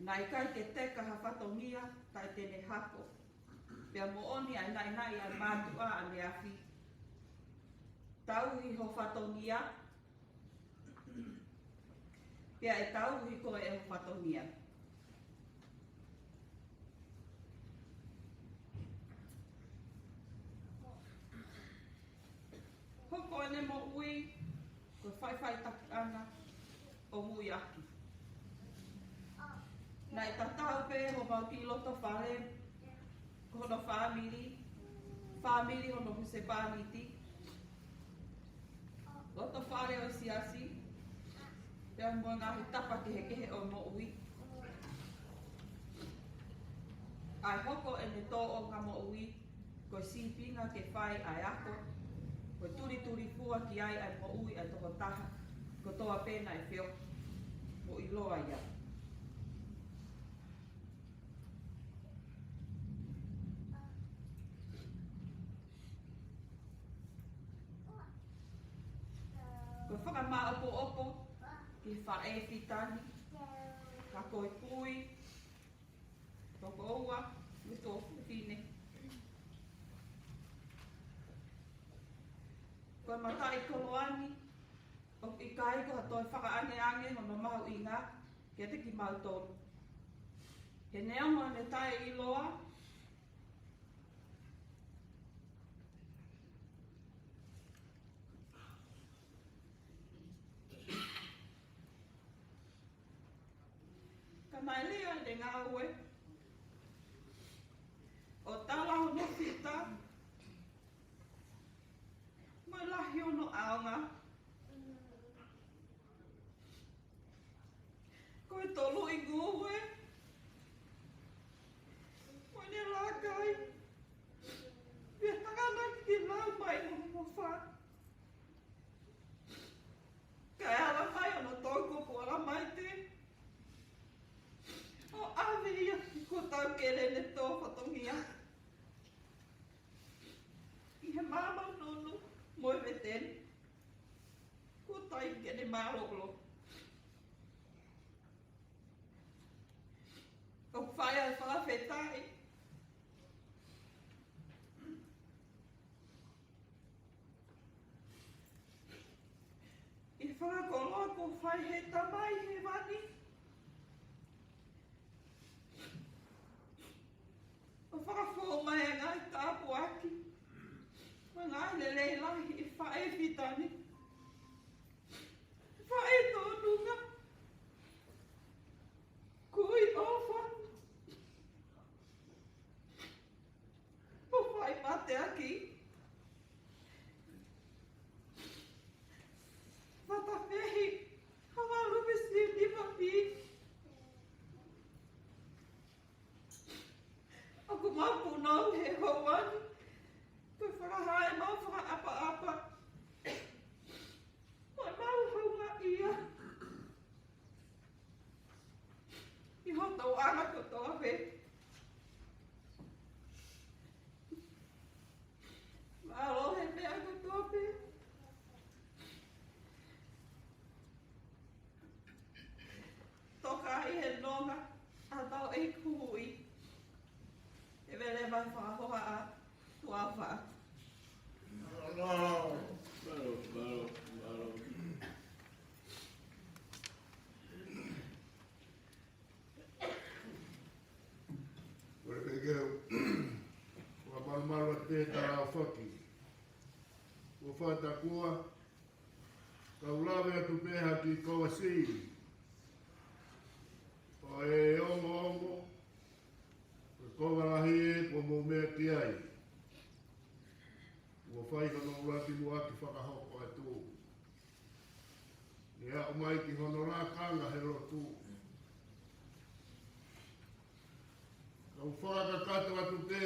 Naʻe ʻikai ke teka ha fatongia taʻe te ne hako. Pea moʻoni ʻa e naʻinaʻi ʻa e mātuʻa ʻaneafi: Tauhi ho fatongia, pea ʻe tauhi koe ʻe ho fatongia. Hoko ʻene moʻui ko e faʻifaʻitakiʻanga ʻo Muiaki. Naʻe tatau pē hono ki loto fale, ko hono fāmili, fāmili hono husepāniti, loto fale ʻo e siasi, pea mo e ngaahi tapa kehekehe ʻo e moʻui. ʻA e hoko ʻene tōʻonga moʻui ko e sīpinga ke fai ʻa e ako, ko e tulitulifua ki ai ʻa e moʻui ʻa e tokotaha kotoa pē naʻe feohi mo ʻiloa ia. Ko e fakamāʻopoʻopo ki he faʻē fita ni, ka ko e kui, ko e ua, mo e tuofefine. Ko e mataʻikoloa ni, ʻoku ʻikai ko ha toe fakaʻangeʻange hono mahuʻinga kiate kimautolu. He neongo ʻene taʻeʻiloa, ka naʻe lea ʻene ngāue ʻo tala hono fita mo e lahi hono ʻaonga. Ko e tolu ʻi ngāue mo ʻene lākai, pea tānaki ke lau mai mo hono fā. Kae ala mai hono toʻukupu ala mai te ʻo ʻave ia ki he taukele ʻene tō fatongia ʻi he maama nunu mo e veteni. Ko tai ke ne mālōlō. ʻOku fai ʻa e fakafetaʻi ʻi he fakakoloa kuo fai he Tamai Hēvani. ʻO fakafou mai ʻa e ngaahi tāpuaki mo e ngaahi lelei lahi ʻi he faʻē fita ni. Faʻē tōnunga. Kui ʻofa. Mo fai mateaki. Matapehi. Havalu pisi ni papi. ʻOku mau punou he houa ni, ko e fakahā ʻemau fakaʻapaʻapa mo ʻemau houngaʻia ʻi hoʻo tauʻanga kotoa pē. Mālō he meʻa kotoa pē. Toka ʻi he nonga ʻa hotau ʻEiki Huhuʻi. ʻE vele mai fakahoha ʻa tuafa. Mālō, mālō, mālō. Kole pē ke u fakamalumalu atu pē ʻeta ʻaofaki. Kuo fakatakua, kau lave atu pē ha kiʻi kavasi ʻo e ongoongo, ko e kavalahi ē kuo mou meʻa ki ai. Kuo fai hono ʻuluaki muʻaki fakahoko atu. Ne aʻu mai ki hono lakanga he lotu. Kau fakakakato atu pē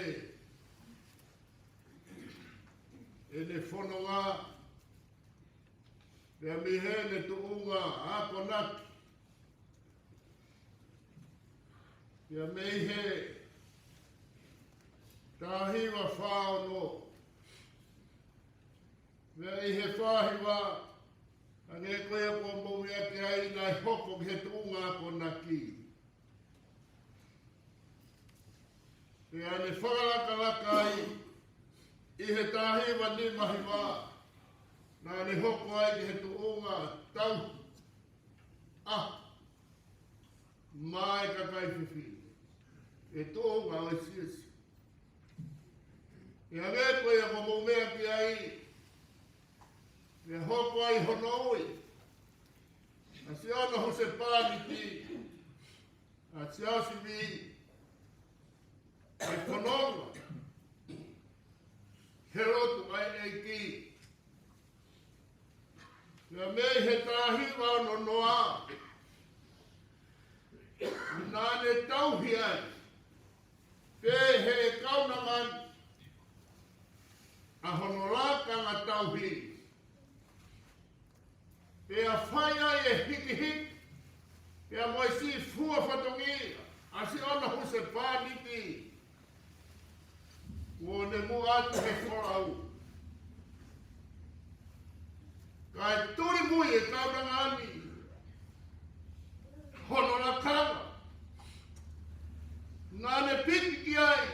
ʻene fononga, pea mei heʻene tuʻunga akonaki, pea mei he taha hiva fā ono, pea ʻi he fā hiva, hangē ko ia kuo mou meʻa ki ai, naʻe hoko ki he tuʻunga akonaki. Pea ne fakalakalaka ai ʻi he taha hiva nima hiva, naʻa ne hoko ai ki he tuʻunga tau a mai kakai fefine, ʻi he tuʻunga ʻo e siasi. Pea hangē ko ia kuo mou meʻa ki ai, ne hoko ai hono ui ʻa Siaosi Husepāniti ʻa e Siasi Vī, ʻa e fononga he lotu ʻa e ʻEiki. Pea mei he taha hiva ono noa, naʻa ne tauhi ai pē ʻe he kaunanga ni ʻa hono lakanga tauhi. Pea fai ai e hikihiki, pea mo e siʻi fua fatongia ʻa siʻono husepāniti, kuo ne muʻa atu he folau. Kae tulimui e kaunanga ni hono lakanga, naʻa ne piki ki ai,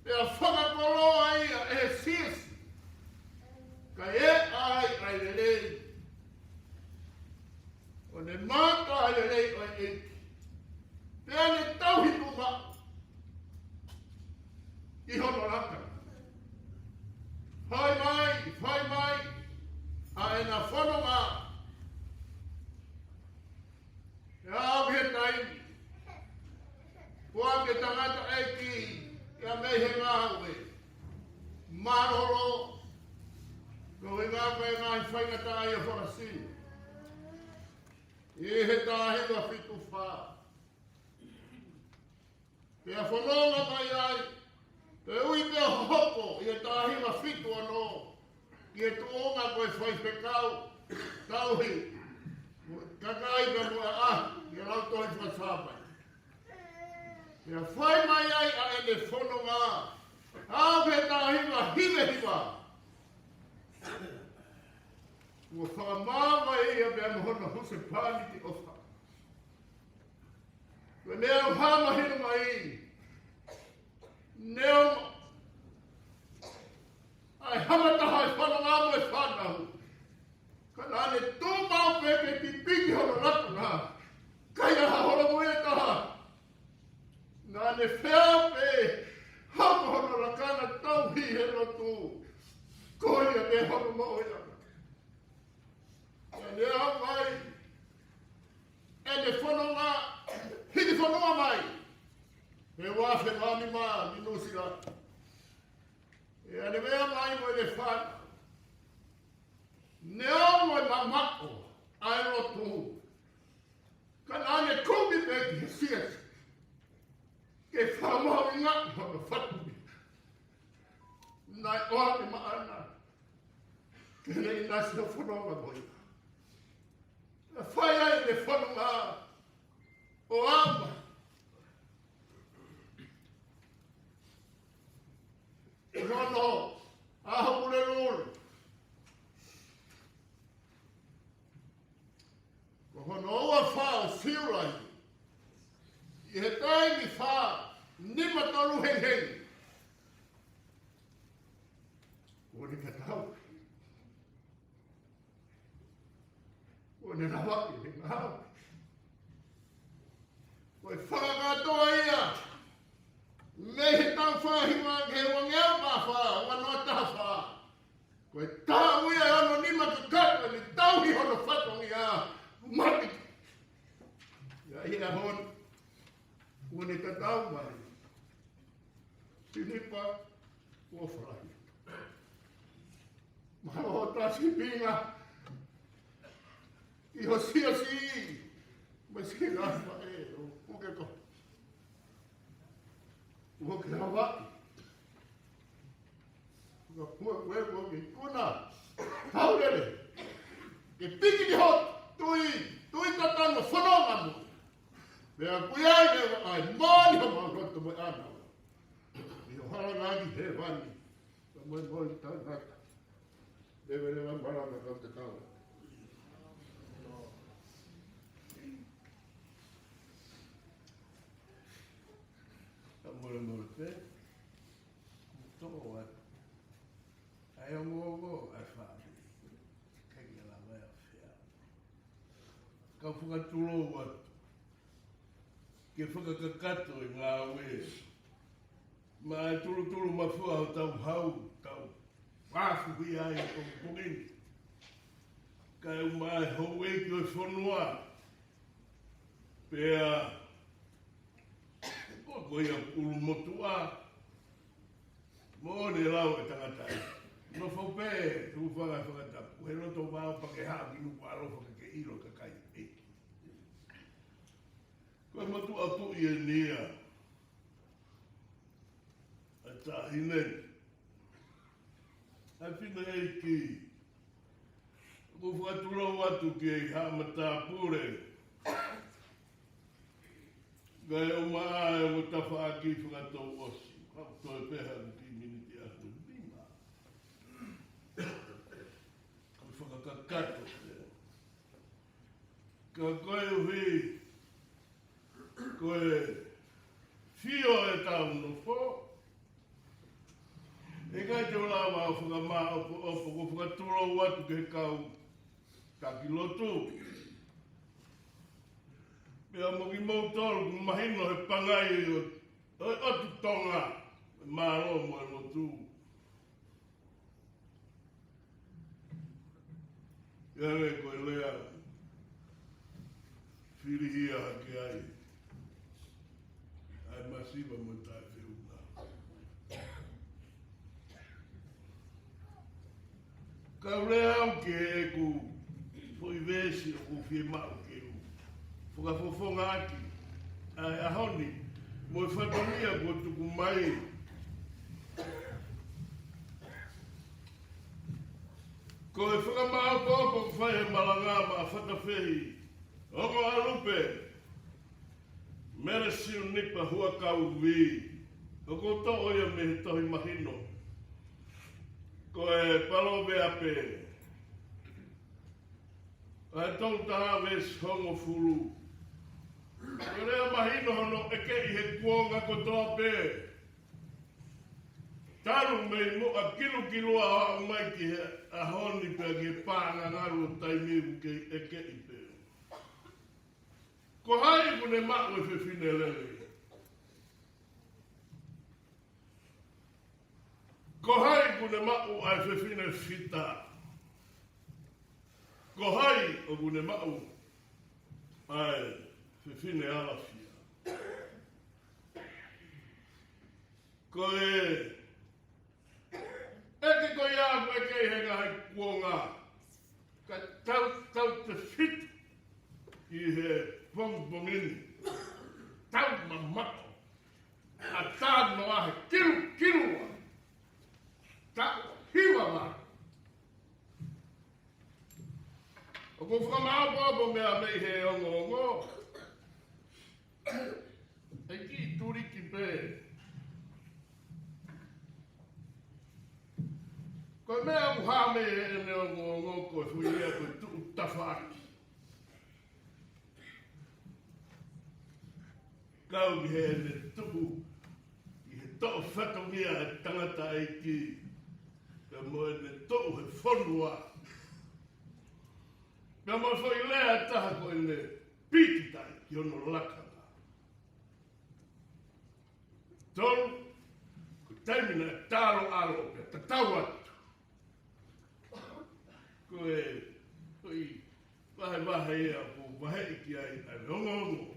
pea fakakoloa ia ʻe he siasi, kae ʻai ʻa e lelei. ʻO ne mata ʻa e lelei ʻo e ʻEiki, pea ne tauhi muʻa ʻi hono lakanga. Fai mai, fai mai ʻa ʻena fononga. ʻE aʻu ki he taimi, ʻoku ʻi ai e tangataʻeiki ia mei he ngāue mālōlō, ko e ngāue ngaahi faingataʻaʻia fakasino. ʻI he taha hiva fitu fā, pea fononga mai ai, pea ui pea hoko ʻi he taha hiva fitu ono ki he tuʻunga ko e faifekau tauhi kakai pea mo e ʻaʻahi ʻi he Lautohi Fakasāpate. Pea fai mai ai ʻa ʻene fononga, aʻu ki he taha hiva hiva hiva, kuo fakamāvae ia pea mo hono husepāniti ʻofa. Ko e meʻa ʻoku hā mahino mai, neongo ʻa e hanga taha e fononga mo e fānau, ka naʻa ne tuʻu maʻu pē ke pipiki hono lakanga, ʻikai ha holomui ʻe taha. Naʻa ne feau pē, hoko hono lakanga tauhi he lotu, ko ia pē hono moʻui ʻana. Pea ne aʻu mai ʻene fononga, hiki fononga mai he ua afe mā nima ʻi Nuʻu Sila. Pea ne meʻa mai mo ʻene fānau, neongo e mamaʻo ʻa e lotu, ka naʻa ne kumi pē ki he siasi ke fakamahuʻingaʻi hono fatu ni. Naʻe ʻoange maʻana ke ne ʻinasi ʻo fononga mo ia. Naʻe fai ai ʻene fononga ʻo aʻu mai ki hono ʻaho Pulelulu, ko hono ua fā ʻo Siulai, ʻi he taimi fā nima tolu hengihengi, kuo ne tatau. Kuo ne lavaʻi ʻene ngāue. Ko e fakakātoa ia mei he taʻu fā hiva ki he ua ngeau mā fā, ua noa taha fā. Ko e taʻu ia ʻe ono nima kakato ʻene tauhi hono fatongia, mate. ʻI he ʻaho ni, kuo ne tatau mai Pinipa, kuo falahi. Mahalo ʻoku ta sīpinga ʻi ho siasi, mo e siʻi ngaahi faʻē ʻoku ke ko. ʻOku ke lavaʻi. Ka pua ko e ko ke kuna. Kau lele. Ke piki ki ho tui, tui tatano fononga mo. Pea ʻoku ʻi ai leva ʻa e moʻoni homau loto mo e ʻānau ʻi ho hala ngāue ʻi hēvani. Ka moʻoni moʻoni tangata. Leva leva malanga kau te kau. Ka molemole pē. Toko atu. ʻA e ongoongo ʻa e fāmili. ʻIkai ke lava ia ʻo feau. Kau fakatulou atu ke fakakakato e ngāue maʻa e tulutulu mafua hotau hau, tau fāfuhi ai ʻi he pongipongi ni. Kae ʻumaʻā e houʻeiki ʻo e fonua. Pea ʻoku ko ia ʻulumotuʻa, moʻoni e lau e tangata ia. Nofo pē, tuʻu fanga fakatapu. He loto vao pea ke haʻu ki nuku ʻalofa ke ke ʻilo kakai ʻeiki. Ko e motuʻa puʻi eni ia ʻa e taʻahine. ʻA e fineʻeiki. ʻOku fakatulou atu ki he haʻa matāpule. Kae ʻumaʻā e ongo tafaʻaki fakatouʻosi. Ka u toe pehē atu ki he miniti ʻe nima. Ko e fakakakato. Ka koeʻuhi ko e fio ʻetau nofo, ʻe ʻikai te u lava ʻo fakamāʻopoʻopo, ʻoku ou fakatulou atu ki he kau taki lotu. Pea mo kimoutolu ʻoku mahino he pangai ʻo, ʻo, ʻo e ʻOtu Tonga, mālō mo e lotu. ʻIo, ko e lea fili hia hake ai ʻa e masiva mo e taʻefeʻunga. Ka u lea au ki heʻeku foʻi veesi ʻoku fiemaʻu ke u fakafofongaʻaki ʻa e ʻaho ni, mo e fatongia kuo tuku mai. Ko e fakamāʻopoʻopo ʻoku fai he malanga maʻa Fatafehi, Ongo ʻAlupe, Mele Siunipa Huʻakau Vī, ʻoku toʻo ia mei he tohi mahino ko e Paloveape, ʻa e tolu taha veesi hongofulu. Ko e lea mahino hono ʻekeʻi he kuonga kotoa pē. Talu mei muʻa kilukilua ʻo aʻu mai ki he ʻaho ni pea ki he paʻanga ngalu ʻo taimi ʻoku kei ʻekeʻi pē. Ko hai ʻoku ne maʻu e fefine lele? Ko hai ʻoku ne maʻu ʻa e fefine fita? Ko hai ʻoku ne maʻu ʻa e fefine alafia? Ko e ʻeke ko ia ʻoku ʻeke ʻi he ngaahi kuonga, ka tau, tau tefito ʻi he pongipongi ni. Tau mamaʻo ʻa e tano ʻa e kilukilua. Tau hiva vā. ʻOku ou fakamāʻopoʻopo meʻa mei he ongoongo. ʻEiki tuliki pē. Ko e meʻa ʻoku hā mei heʻene ongoongo ko e foʻi lea ko e tuʻu tafaʻaki. Kau ki heʻene tuʻu ʻi he toʻo fatongia ʻa e tangataʻeiki, pea mo ʻene tuʻu he fonua. Pea mo e foʻi lea ʻe taha ko ʻene pīkitai ki hono lakanga. Tolu, ko e taimi naʻe talo ʻalo pea tatau atu. Ko e, ko e vahevahe ia ʻoku vaheʻi ki ai ʻa e ongoongo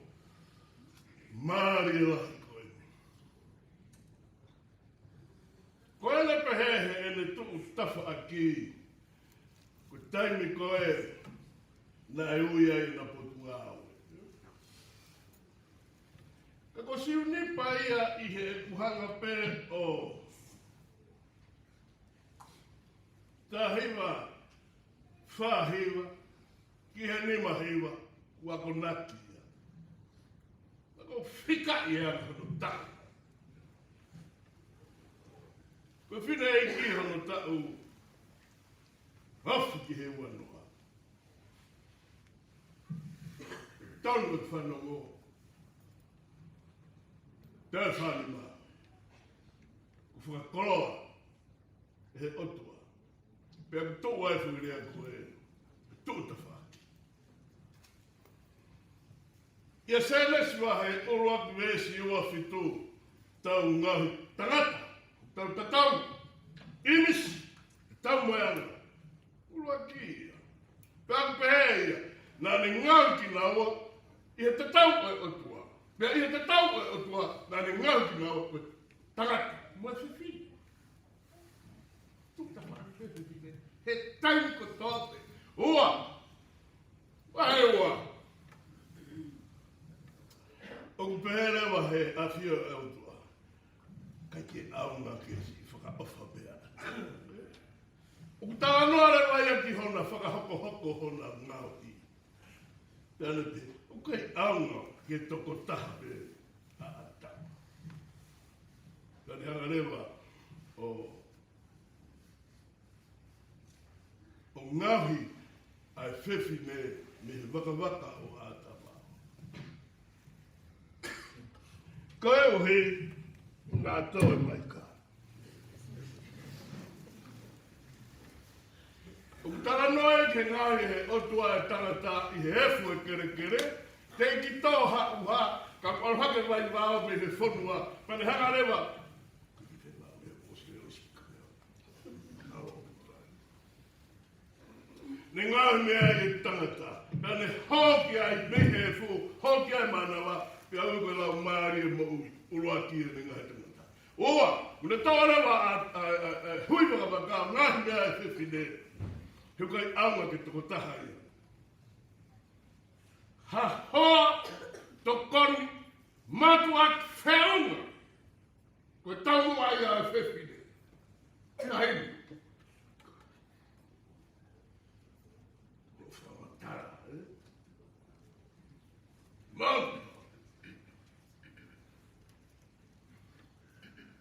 mālie lahi ko eni. Ko ʻene pehē heʻene tuʻu tafaʻaki, ko e taimi ko ē naʻe ui ai ʻena potungāue. Ka ko Siunipa ia ʻi heʻeku hanga pē ʻo taha hiva, fā hiva, ki he nima hiva, ʻoku akonaki ia. Ka ko e fika ia hono taʻu. Ko e fineʻeiki hono taʻu, afe ki he uanoa. Tonu e fanongo. Taʻu fā nima. Ko e fakakoloa ʻe he ʻOtua. Pea ko e tuʻu ai foʻi lea ko e tuʻu tafaʻaki. ʻIa Sēnesi vahe ʻuluaki veesi ua fitu, tau ngaohi tangata, tau tatau, ʻīmisi, tau moeʻanga. ʻUluaki ia. Pea ʻoku pehē ia, naʻa ne ngaohi kinaua ʻi he tatau ʻo e ʻOtua. Pea ʻi he tatau ʻa e ʻOtua, naʻa ne ngaohi kinaua ko e tangata mo e fefine. Tuku tafaʻaki fefine he taimi kotoa pē. Ua. Vahe ua. ʻOku pehē leva he ʻafio ʻa e ʻOtua, ʻikai ke ʻaonga ke siʻi fakaʻofa pē ʻa ʻĀtama. ʻOku talanoa leva ia ki hona fakahokohoko hona ngaohi. Pea ne pehē, ʻoku ʻikai ʻaonga ke tokotaha pē ʻa ʻĀtama. Pea ne hanga leva ʻo, ʻo ngaohi ʻa e fefine mei he vakavaka ʻo ʻĀtama. Koeʻuhi naʻa toe maika. ʻOku talanoa ia ki he ngaohi ʻe he ʻOtua e tangata ʻi he efu ʻo e kelekele, teʻeki tō ha ʻuha, ka kuo ʻalu hake vaivao mei he fonua, pea ne hanga leva. Ne ngaohi mei ai e tangata. Pea ne hō ki ai mei he efu, hō ki ai e mānava, pea ui ko e laumālie moʻui, ʻuluaki ʻene ngaohi e tangata. Ua, ʻoku ne toʻo leva ʻa, ʻa, ʻa, ʻa e hui vakavaka, ngaohi mei ai e fefine. He ʻoku ʻikai ʻaonga ke tokotaha ia. Ha hoa tokoni mātuʻaki feʻunga. Ko e taumuʻa ia ʻa e fefine. Ina hini. Ko e fakamatala, ē? Mau.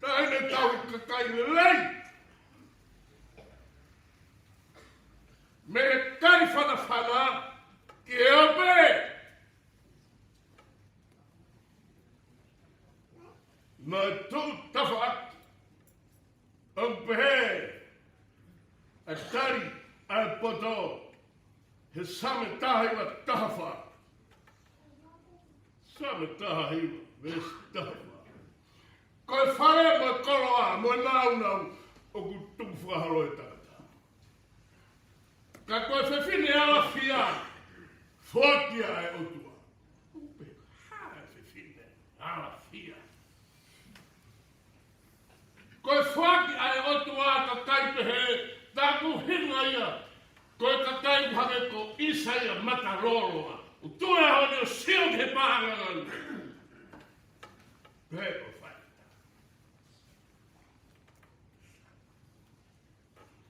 Taʻahine tauhi kakai lelei. Mei he kali fanafana ki he ope. Naʻe tuʻu tafaʻaki ʻo pehē ʻa e tali ʻa e poto he Saame taha hiva taha fā. Saame taha hiva, veesi taha fā. Ko e fale mo e koloa mo e nāunau ʻoku tuku fakaholo ʻe he tangata. Ka ko e fefine ʻalafia, foaki ia ʻe he ʻOtua. Upe, ha e fefine ʻalafia. Ko e foaki ʻa e ʻOtua ʻa e kakai pehē, tā ko e ʻuhinga ia, ko e kakai ʻoku hangē ko ʻĪsaia mata lōloa. ʻOku tuʻu ʻa hono sio ki he paʻanga ngāue. Pehē ʻoku fai.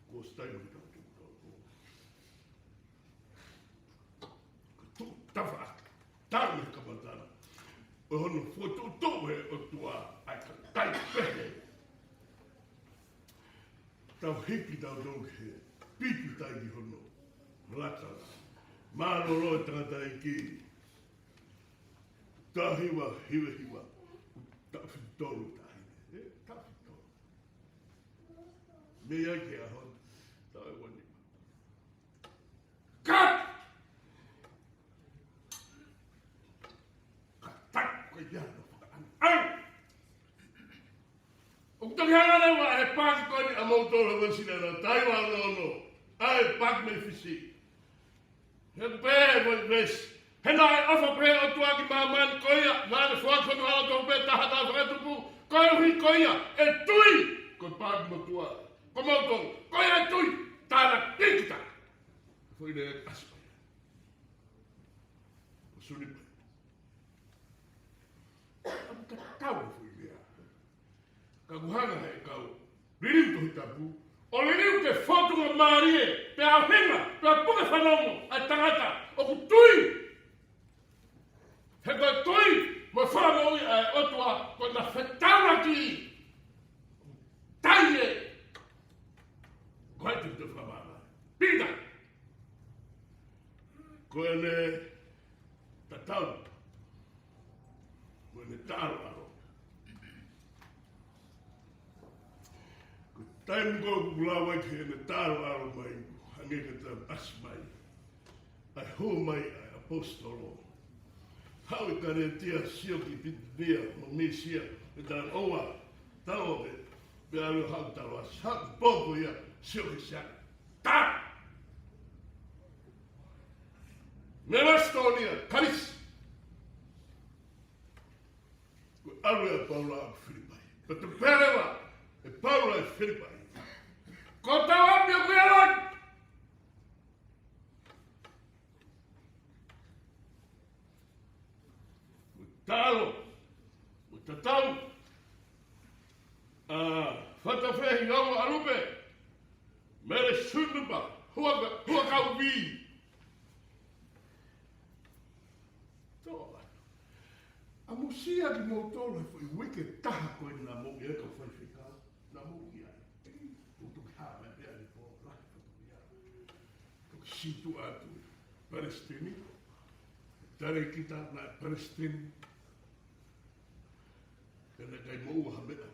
Kuo ʻosi taimi ke tau tuʻu, tau tuʻu. Ko e tuʻu tafaʻaki, talu mei he kamataʻanga ʻo hono fokotuʻutuʻu ʻe he ʻOtua ʻa e kakai pehē. Tau hiki tautolu ki he piki tai ki hono laka. Mālōlō e tangataʻeiki. Taha hiva, hiva hiva. Taʻu fitu tolu taʻahine. Ē, taʻu fitu tolu. Mei ai ki he ʻaho ni, taʻu ʻe ua nima. Ka! Ka taku ka ia no fakaʻangaʻanga. ʻOku toki hanga leva ʻe he paaki ko eni ʻamoutolu he uesiliana, taha hiva ono ono. ʻA e paaki mei Fisi. He pehē ʻe he veesi, he naʻe ʻofa pehē ʻa e ʻOtua ki māmani ko ia, naʻa ne foaki hono ʻAlo tofu pē taha, taha fakatupu, koeʻuhi ko ia ʻe tui, ko e paaki motuʻa, ko moutolu, ko ia ʻe tui, tānaki kita. Foʻi lea ʻasi pē ia. ʻO suli pē. ʻOku tatau e foʻi lea. Ka ʻoku hanga ʻe he kau liliu Tohi Tapu ʻo liliu ke fotunga mālie, pea ʻuhinga, pea puke fanongo ʻa e tangata ʻoku tui. He ko e tui mo e fakamoʻui ʻa e ʻOtua, ko ʻena fetaulaki. Tai ē. Ko e tui te fakamāmā. Pita. Ko ʻene tatau mo ʻene taʻaloʻalo. Ko e taimi ko ē ʻoku lau ai ki heʻene taʻaloʻalo mai, hangē ka tau ʻasi mai ʻa e hū mai ʻa e ʻaposetolo. Haʻu ʻi Kalētia, sio ki Pitinia mo Misia, pea tau ʻoua, tau ʻope, pea ʻalu haʻu tau ʻasi, haʻu pō ko ia, sio ki Siaina. Tā! Mea Masitōnia, Kalisi. Paula ʻa Filipai. Pea tuku pē leva ʻe Paula ʻi Filipai. Ko tau ami ʻoku ʻi ai. Mo talo, mo tatau. ʻA Fatafehi Ongo ʻAlupe, Mele Sunipa Huaka-, Huakauvi. Tō atu. ʻAmusia kimoutolu he foʻi uike taha ko ē naʻa mou ʻi ai kau faifekau, naʻa mou ʻi ai. Tutuki hā mai pea ni ko lahi fatuia. Toki sītuʻa atu palesiteni. Tale kita na palesiteni. Ka naʻe ʻikai moʻua ha meʻa.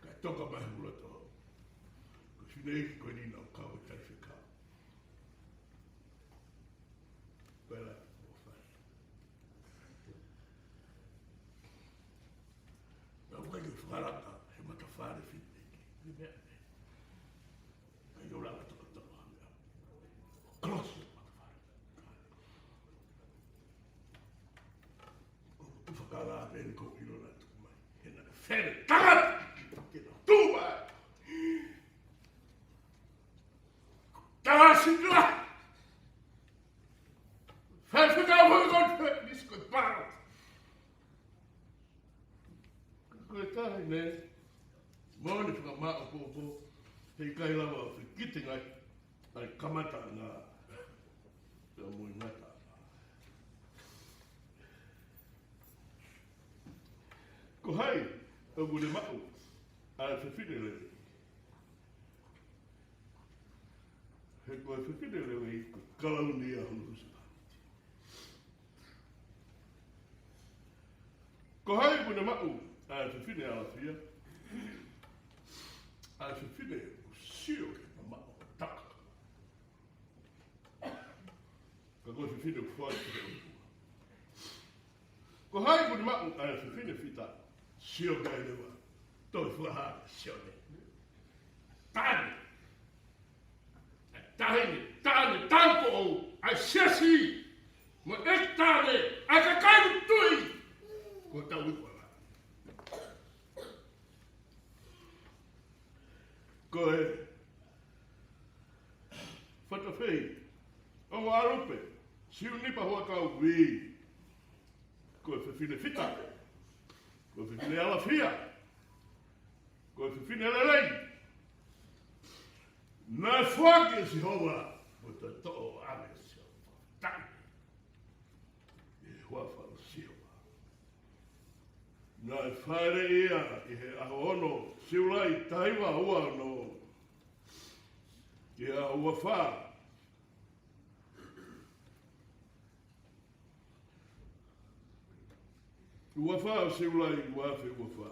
Kae toka mai he mula toho. Ko e fineʻeiki ko eni naʻa ku kau he faifekau. Pela ʻo fai. Naʻa ku ʻikai ke fakalaka he matafale fineʻeiki. Ni meʻa. ʻIkai ke u lava toka toka ha meʻa. Close matafale. Ko e fakala pē ni ko ilo na tuku mai. He naʻe fele tangata. Ke na tuku mai. Tala sitla. Faifekau ko e ko e pē, ni ko e paro. Ko e taha eni, moʻoni fakamāʻopoʻopo, heʻikai lava fekite ngai, ʻa e kamataʻanga, pea mo e ngataʻanga. Ko hai ʻoku ne maʻu ʻa e fefine lelei? He ko e fefine lelei ko e kalauni ia hono husepāniti. Ko hai ʻoku ne maʻu ʻa e fefine ʻalafia? ʻA e fefine ʻoku sio ki he mamaʻo ʻo e tangata. Ka ko e fefine ʻoku foaki ki he ʻOtua. Ko hai ʻoku ne maʻu ʻa e fefine fita? Sio ki ai leva. Toe fakahā kia Sione. Tane. ʻA e taʻahine, taʻane taupoʻou ʻa e siasi, mo e tane ʻa e kakai ʻoku tui. Ko tau iku ala. Ko e Fatafehi Ongo ʻAlupe, Siunipa Huakauvi. Ko e fefine fita. Ko e fefine ʻalafia. Ko e fefine lelei. Naʻe foaki ʻe Sihova, mo e toʻo ʻa Sihova. Taʻi. ʻI he huafa ʻo Sihova. Naʻe fāʻeleʻi ia ʻi he ʻaho ono Siulai taha hiva ua ono. Ki he ʻaho ua fā. Ua fā ʻo Siulai, ua afe ua fā.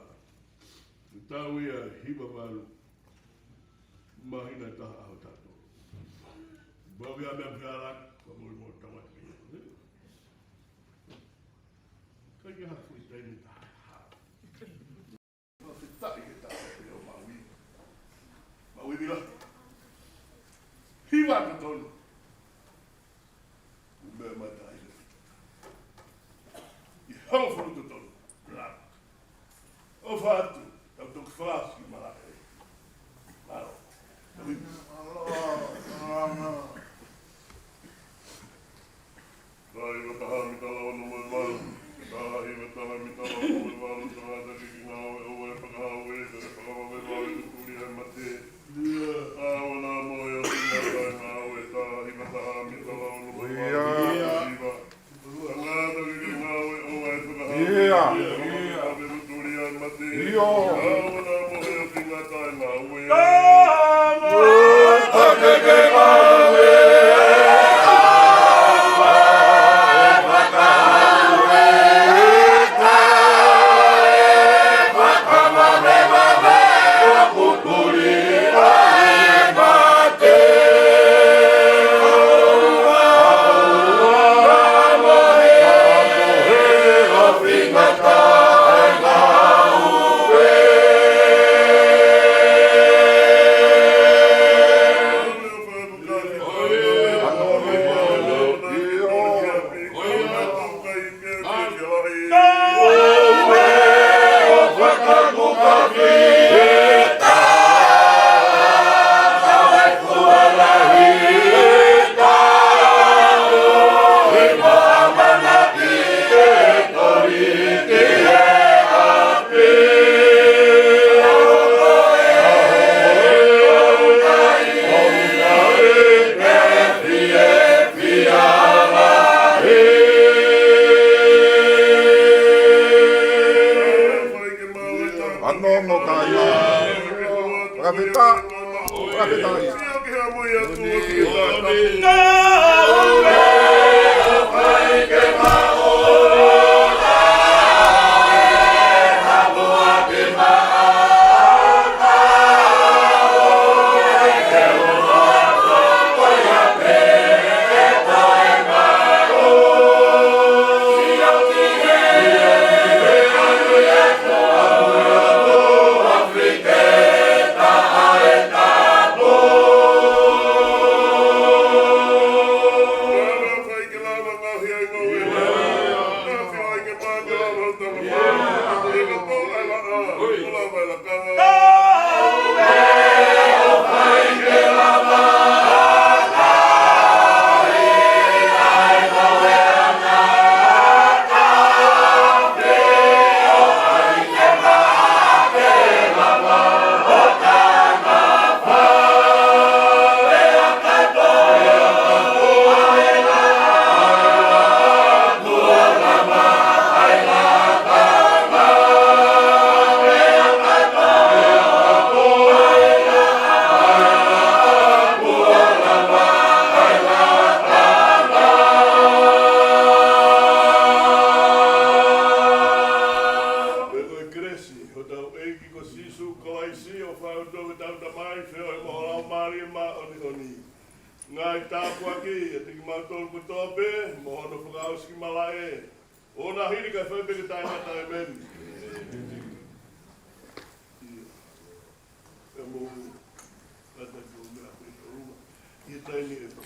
Ko e taʻu ia ʻe hiva valu. Māhina ʻe taha ʻaho taha tolu. Mau ia meʻa meʻa la, ka mou mo tama ki. Ka ia ha fui taimi taha. Fakafetaʻi ke taʻe ʻo maui. Maui vila. Hiva totonu. ʻOku meʻa mai taʻe. ʻI he hongofulu totonu. Lava. ʻOfa atu, tau toki fasi malaʻe. Mālō. Maui. Taha hiva taha mita ono mo e valu. Taha hiva taha mita ono mo e valu, tangata ki he ngāue ʻoua ʻe fakahau ʻe, tangata fakamāmani ʻoku tulia ʻe mate. ʻAua naʻa mohe ʻo feinga taʻe ngāue, taha hiva taha mita ono mo e valu. Taha hiva. Tangata ki he ngāue ʻoua ʻe fakahau ʻe, tangata fakamāmani ʻoku tulia ʻe mate. ʻAua naʻa mohe ʻo feinga taʻe ngāue. Ka, ka ke tali. Pea ko e kelesi ʻa hotau ʻEiki ko Sīsū Kalaisi, ʻofa ʻa hotau ʻEiki ko e Tamai, feohi mo e Laumālie Māʻoniʻoni, ngaahi tāpuaki ʻiate kimautolu kotoa pē, mo hono fakaʻosi ki malaʻe, ʻo na hili kae fai pē ke taʻengata. ʻĒmeni. Ia. Pea mou ʻatā ki he meʻa pē ʻi he taimi ni ʻe